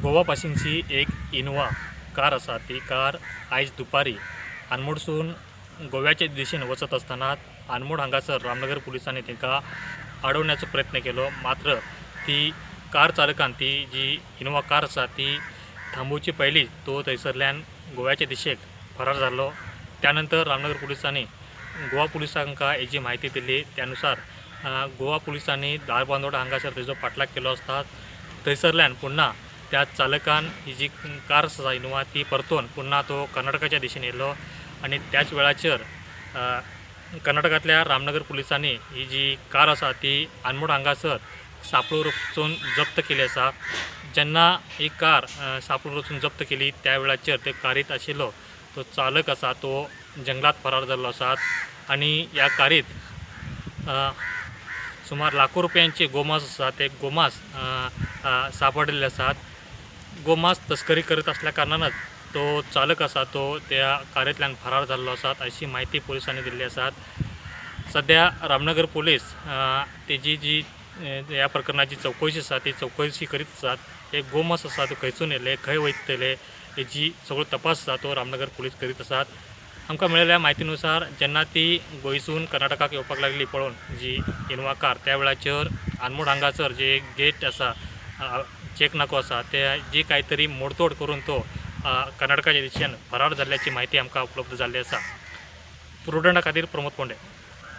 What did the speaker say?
गोवा पासिंगची एक Innova car आसा. ती कार आयज दुपारी आनमोडसून गोव्याचे दिशेन वचत आसतना आनमोड हांगासर रामनगर पुलिसांनी तांकां आडवण्याचो प्रयत्न केलो. मात्र ती कार चालकान ती जी इनोवा कार आसा ती थांबोवची पयलीं तो थंयसरल्यान गोव्याचे दिशेक फरार जाल्लो. त्यानंतर रामनगर पुलिसांनी गोवा पुलिसांका हेजी म्हायती दिली. त्यानुसार गोवा पुलिसांनी धारबांदोडा हांगासर तेजो पाठलाग केलो आसता थंयसरल्यान पुन्हा त्या चालकान ही जी कार आसा इनोवा ती परतून पुन्हा तो कर्नाटकाच्या दिशेन येयलो आनी त्याच वेळाचेर कर्नाटकांतल्या रामनगर पुलिसांनी ही जी कार आसा ती आनमोड हांगासर सापळो रचून जप्त केली आसा. जेन्ना ही कार सापळो रचून जप्त केली त्या वेळाचेर ते कारीत आशिल्लो तो चालक आसा तो जंगलात फरार जाल्लो आसा आनी ह्या कारीत सुमार लाखो रुपयांचे गोमांस आसा ते गोमांस सापडिल्ले आसात. गोमांस तस्करी करत असल्या कारणानच तो चालक आसा तो त्या कारींतल्यान फरार जाल्लो आसा अशी म्हायती पुलिसांनी दिल्ली आसात. सध्या रामनगर पुलीस तेजी जी ह्या प्रकरणाची चवकशी आसा ती चवकशी करीत आसात. हे गोमांस आसा तो खंयसून येयले, खंय वयतले, हेजी सगळो तपास आसा तो रामनगर पुलीस करीत आसात. आमकां मेळिल्ल्या म्हायतीनुसार जेन्ना ती गोंयसून कर्नाटकाक येवपाक लागली पळोवन जी इनोवा कार त्या वेळाचेर आनमोड हांगासर जे गेट आसा, चेक नाको आसा, ते जी कांय तरी मोडतोड करून तो कर्नाटकाच्या दिशेन फरार जाल्ल्याची म्हायती आमकां उपलब्ध जाल्ली आसा. प्रुडंटा खातीर प्रमोद पोंडे.